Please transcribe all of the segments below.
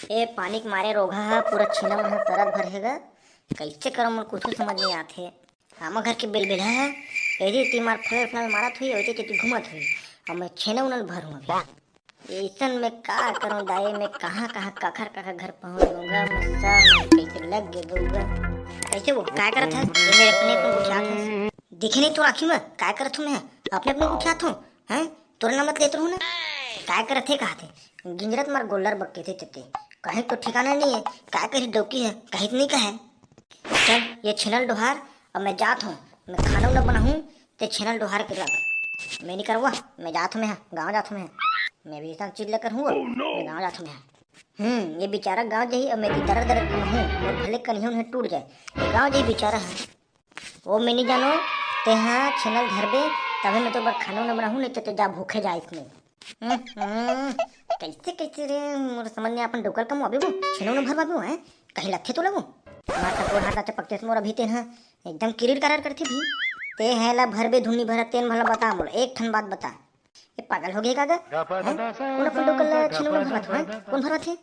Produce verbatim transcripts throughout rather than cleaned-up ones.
ए पानी के मारे रोगहा ह, पूरा छेना मन ह सरत भर हे गा। कइसे करंव, मोर कुछु समझ नइ आत हे। हमर घर के बेलबेलहा ह, एती एती मार फलर फलर मारत होही, ओती एती घूमत होही। अब मैं छेना उना ल भरहूं अभी। अइसन में का करंव दाई, मैं कहां कहां, काखर काखर घर पहुंच गंव गा, मैं सब मन कइसे लग गे गंव गा। कइसे वो, काय करत हस? ये मेर अपने आप ल गोठियात हस। दिखे नहीं तोर आंखी में, काय करत हंव मैं? अपने आप ल गोठियात हंव, हैं? तोर नांव ल लेत रहूं ना। काय करत हे, कहाथे? गिंजरत मार गोल्लर बक्के थे तेते। कहीं तो ठिकाना नहीं है, काय करही डौकी ह, कहीं तो नहीं कहे। चल, ये छेना ल डोहार, अब मैं जात हंव, मैं खाना उना बनाहूं, ते छेना ल डोहार के रख। मैं नहीं करंव, मैं जात हंव, मैं ह, गांव जात हंव मैं ह। मैं भी अइसन चीज ल करहूं, मैं गांव जात हंव मैं ह। हम्म, ये बेचारा गांव जाही, अब मैं एती दरर दरर कमाहूं, मोर भले कनिहा उनिहा टूट जाए, ये गांव जाही बेचारा ह। ओ मैं नहीं जानंव, तेहा छेना ल धरबे, तभे मैं तोर बर खाना उना बनाहूं, नहीं तो ते जा भूखे जा इसने। हम्म, हम्म, कइसे कइसे रे, मोर समझ नइ आय, अपन डौकी ल कमवाबे वो, छेना उना भरवाबे वो, हैं? कहीं लगथे तोला वो? मार थप्पड़ हाथ ला चपकतेस मोर अभी तेन ह, एकदम किरिर करार करथे भी। ते ह ला भरबे धुन नइ भरत, तेन भला बता मोला, एक ठन बात बता। ये पागल हो गे का गा? हैं? कोन अपन डौकी ल छेना उना भरवाथे, हैं? कोन भरवाथे?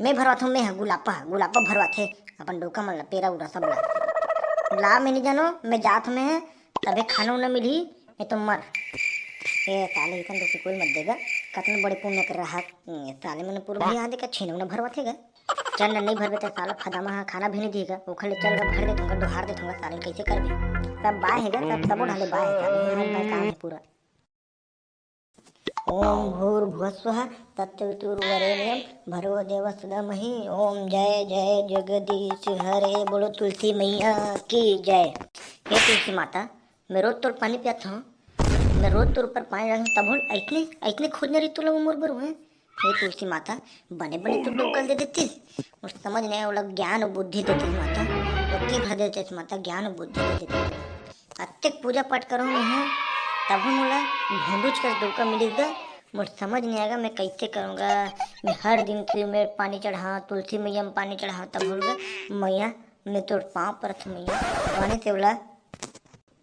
मैं भरवाथंव, मैं ह, गुलापा, गुलापा भरवाथे अपन डौकी मन ला, पेरा उरा सब ला। ला मैं नइ जानंव, मैं जात हंव मैं ह, तभे खाना उना मिलही, नहीं तो मर। ए साले, अइसन डौकी कोई ल मत दे गा, कतना बड़े पुण्य कर रहा। ए साले मन पूरा भी आ देखा, छेना उना भरवाथे गा। चल ना, नहीं भरबे त साला फदामा ह खाना भी नहीं दिही गा, ओखर ले चल गा, भर देथंव गा, डोहार देथंव गा, साले कइसे करबे? सब बाय हे गा, सब सबो ढाले बाय हे, साले हर बाय काम हे पूरा। ओम भूर्भुवः स्वः तत्सवितुर्वरेण्यं भर्गो देवस्य धीमहि। ओम जय जय जगदीश हरे, बोलो तुलसी मैया की जय। हे तुलसी माता, मैं रोज तोर पानी पियात हंव, मैं रोज तोर ऊपर पानी डालत हंव, तभो अइसने, अइसने खोजना रहिस तोला वो मोर बर, हैं? हे तुलसी माता, बने बने तो डौकी ल दे देतिस, मोर समझ नइ आय, ओला ज्ञान अउ बुद्धि दे देतिस माता, ओतकी भर दे देतिस माता, ज्ञान अउ बुद्धि दे देतिस। अतेक पूजा पाठ करंव मैं ह, तभो मोला भोंदूच कस डौकी मिलिस गा, मोर समझ नइ आय गा, मैं कइसे करंव गा। मैं हर दिन शिव में पानी चढ़ावंव, तुलसी मैया में पानी चढ़ावंव, तभो गा, मैया, मैं तोर पांव परत हंव मैया, बने से ओला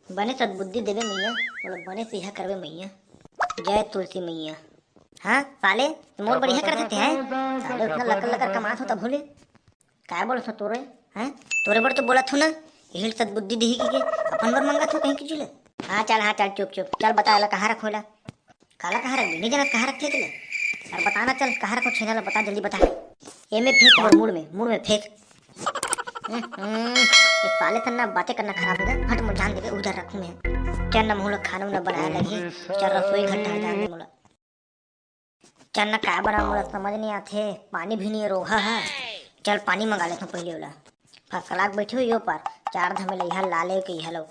बने सद्बुद्धि देबे मैया, ओला बने से इहा करबे मैया। जय तुलसी मैया। हाँ, साले, त मोर बर इहा करत हस, हैं? साले, अतना लकर लकर कमात हंव तभो ले। काय बोलत हंव तोरे, हैं? तोरे बर तो बोलत हंव ना, इही ल सद्बुद्धि दिही कहिके, अपन बर मंगत हंव कहीं के चीज ल। हाँ, चल, हाँ, चल, चुप, चुप। चल, बता, एला कहाँ रखहूं एला? काला कहाँ रखबे? नइ जानस कहाँ रखथे तेला? अरे बता ना, चल, कहाँ रखहूं छेना ला, बता, जल्दी बता। एमे फेंक, मोर मुड़ में, मुड़ में फेंक। हम्म, ये साले सन ना बातें करना खराब हे गा। हट, मोर जान देबे, उधर रखहूं मैं। चल ना, मोला खाना उना बनाए लगही। चल, रसोई घर डाहर जान दे मोला। चल ना, का बनावंव, मोला समझ नइ आथे। पानी भी नइ हे, रोगहा हे। चल, पानी मंगा लेथंव पहिली ओला। फसकला के बइठे होही ओ पार, चार झमेला इहा लाले के इहा लो।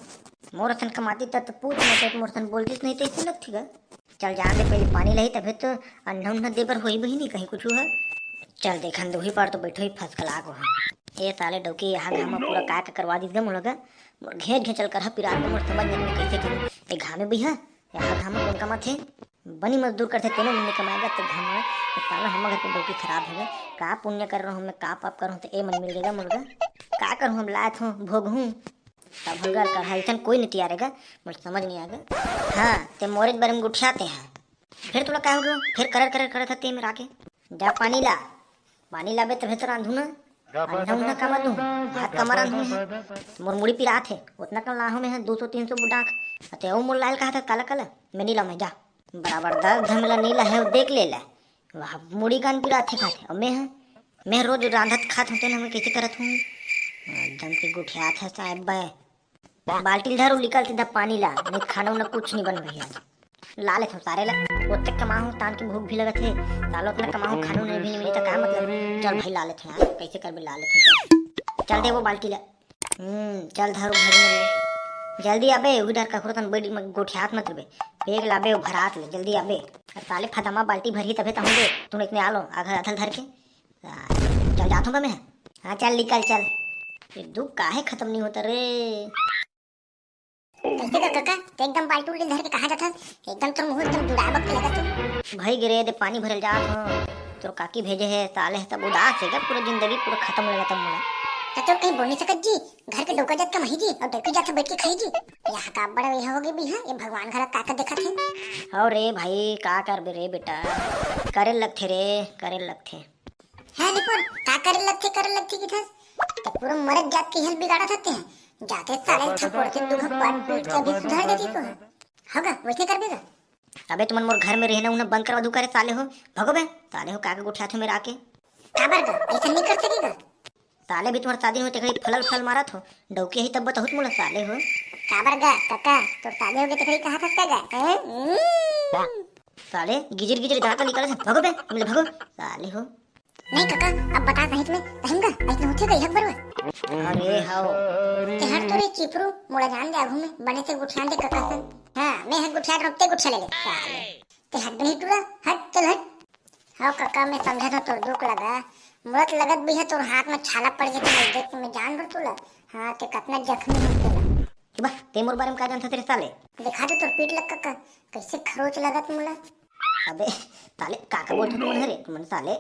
मोर असन कमातिस त पूछ मत, मोर असन बोलतिस नहीं त अइसे लगथे गा। चल जान दे, पहिली पानी लाही तभे तो अन्ना उन्ना दे बर होही बहिनी कहीं कुछु ह। चल देखन दे, उही पार तो बइठे होही फसकला के ह। ए साले डौकी, इहा घाम म पूरा काय का करवा दिस गा मोला गा। मोर घेंच घेंचल करहा पिरात गा, मोर समझ नइ आय कइसे करंव। ए घाम म बइहा, इहा घाम म कोन कमाथे? बनी मजदूर करथे, तेनो मन नइ कमाय गा, ते घाम म। ए साला, हमर घर के डौकी खराब हे गा। का पुण्य करे रहंव मैं, का पाप करे रहंव, त ए मन मिल गे गा मोला गा। का करहूं, अब लाय हंव, भोगहूं। तभो गा कहाय, अइसन कोई नइ तियारे गा, मोला समझ नइ आय गा। हाँ, ते मोरेच बारे म गोठियात हस। फेर तोला का हो गे? फेर करर करर करत हस ते मेर आके। जा पानी ला। पानी लाबे तभे तो रांधहूं ना। अन्ना उन्ना कामा दूहूं, भात कामा रांधहूं मैं। मोर मुड़ी पिरात हे, ओतना कन लाहूं मैं ह, दू सौ तीन सौ बुटांक। अते अउ मोला लाय ल कहत हस काला काला, मैं नइ लावंव मैं, जा। बराबर दस झमेला नइ लाहे, देख ले ला। वाह, मुड़ी कान पिरात हे खाथे। अउ मैं ह, मैं रोज रांधत खात हंव, तेन ह मैं कइसे करत हंव? एकदम से गोठियात हस साहेब बे। बाल्टी ल धर, निकल सीधा पानी ला, नहीं खाना उना कुछ नहीं बनही आज। ला लेथंव सारे ला, ओतने कमाहूं, तान के भूख भी लगत हे, सालो ओतना कमाहूं, खाना उना भी नहीं मिली त का मतलब? चल भाई ला लेथंव यार, कइसे करबे, ला लेथंव चल। चल दे वो बाल्टी ला। हम्म, चल धर वो भरी में ले। जल्दी आबे, उही डहर कखरो तन बइठ गोठियात मत रहिबे। बेग लाबे, वो भरात ले, जल्दी आबे। अरे साले फदामा बाल्टी भरही तभे तहूं दे, तूने इतने आलो, आधा आधा धर के। आ, चल जात हंव बे मैं। हाँ, चल निकल, चल। ये दुख काहे खतम नहीं होता रे? कइसे गा कका, ते एकदम बाल्टी उल्टी धर के कहाँ जात हस? एकदम तोर मुंह एकदम जुड़ाए बक लगत हे। भई गे रे, दे पानी भरे ल जात हंव। तोर काकी भेजे हे, साले ह सब उदास हे गा, पूरा जिंदगी पूरा खतम लगत हे मोला। त तोर कहीं बोल नहीं सकत जी, घर के डौका जात कमाही जी, अउ डौकी जात बइठ के खाही जी। इहा का बड़ा इहा हो गे बिहा, ये भगवान घरा का का देखत हे। हव रे भाई, का करबे रे बेटा, करे लगथे रे, करे लगथे। है निपुण, का करे लगथे, करे लगथे किथस? ते पूरा मरद जात के हेल बिगाड़त हते हैं। जाते साले थप्पड़ के दू घप्पा पीट के अभी सुधार देती तो है। होगा, वैसे करबे का? अबे तुमन मोर घर में रहना उन्हें बंद करवा दू करे साले हो। भगो बे, साले हो का के गोठियाथे मेरा आके। काबर का? ऐसा नहीं कर सकेगा। साले भी तुम्हार शादी होते घड़ी फलल फल मारत हो। डौकी ही तब बहुत मोला साले हो। काबर गा, काका, तोर शादी होगे ते घड़ी कहा था का गा? हैं? हम्म। साले गिजिर गिजिर दांत निकाले से, भगो बे, मिले भगो, साले हो। नहीं काका, अब बता सही तुम्हें, तहिम गा, ऐसने होथे का हक बरवा? अरे हाओ। ते हट तो रे चिपरू, मोला जान दे आगू में, बने से गुठियान दे काका से। हाँ, मैं हक गुठिया रोकते गुठिया ले ले, साले। ते हट बे नहीं टूरा, हट, चल हट। हाँ काका, मैं समझा था तोर दुख लगा, मोला तो लगत भी है तोर हाथ में छाला पड़ गया, तो मैं देख के मैं जान बर तोला। हाँ, ते कतना जख्मी है तेला। कि बा, ते मोर बारे में का जानता तेरे साले? दिखा दे तोर पीठ लग काका, कैसे खरोच लगत मोला। अबे साले, का का बोलत तुमन हरे, तुमन साले?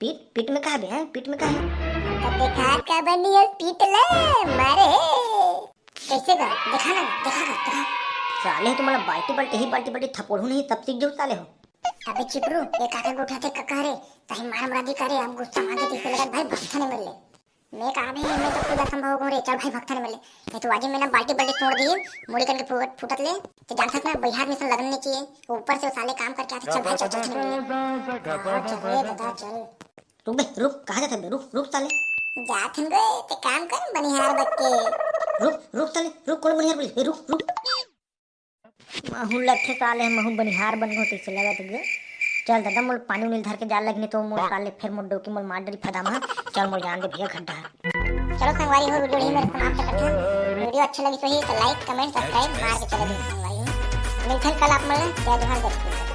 पीठ, पीठ में का बे, हैं? पीठ में का है? तो दिखा का बनी है पीठ ले, मारे। कैसे का? दिखा ना, दिखा का, दिखा। साले तुम्हारा बाल्टी बाल्टी ही बाल्टी बाल्टी थपोड़ू नहीं, तब सीख जाऊ साले हो। अबे चिपरू, ये काका गोठा थे काका रे, तही मार मुरादी करे, अब गुस्सा मांगे तो इसे लगत भाई भक्ता ने मिल ले। मैं कहा भी मैं तो खुद असंभव हो रे, चल भाई भक्ता ने मिल ले। ये तो आज ही मैं ना बाल्टी बाल्टी तोड़ दी, मुड़ी कन के फुगट फुटत ले, तो जान सकना बिहार मिशन लगन नहीं चाहिए, ऊपर से वो साले काम करके आते, चल भाई चल चल चल मिल ले। हाँ, चल रे दादा चल। रुक बे, रुक, कहाँ जात हन बे? रुक, रुक साले। जात हन बे, ते काम कर बनिहार बन के। रुक, रुक साले, रुक, कौन बनिहार बोली? ए, रुक, रुक। महू लट्ठे साले, महू बनिहार बन गो, तैसे लगत गे। चल दादा, मोल पानी उनी धर के जा लगने तो मोल साले फिर मोर डौकी मोल मार डरी फदामा। चल मोल जान दे भैया घर डहर। चलो संगवारी हो, वीडियो यही मेरे समाप्त करते हैं। वीडियो अच्छी लगी तो ही तो like, comment, subscribe मार के चले जाओ संगवारी हो। मिलते हैं कल आप मिलने, जय जोहार, जय छत्तीसगढ़।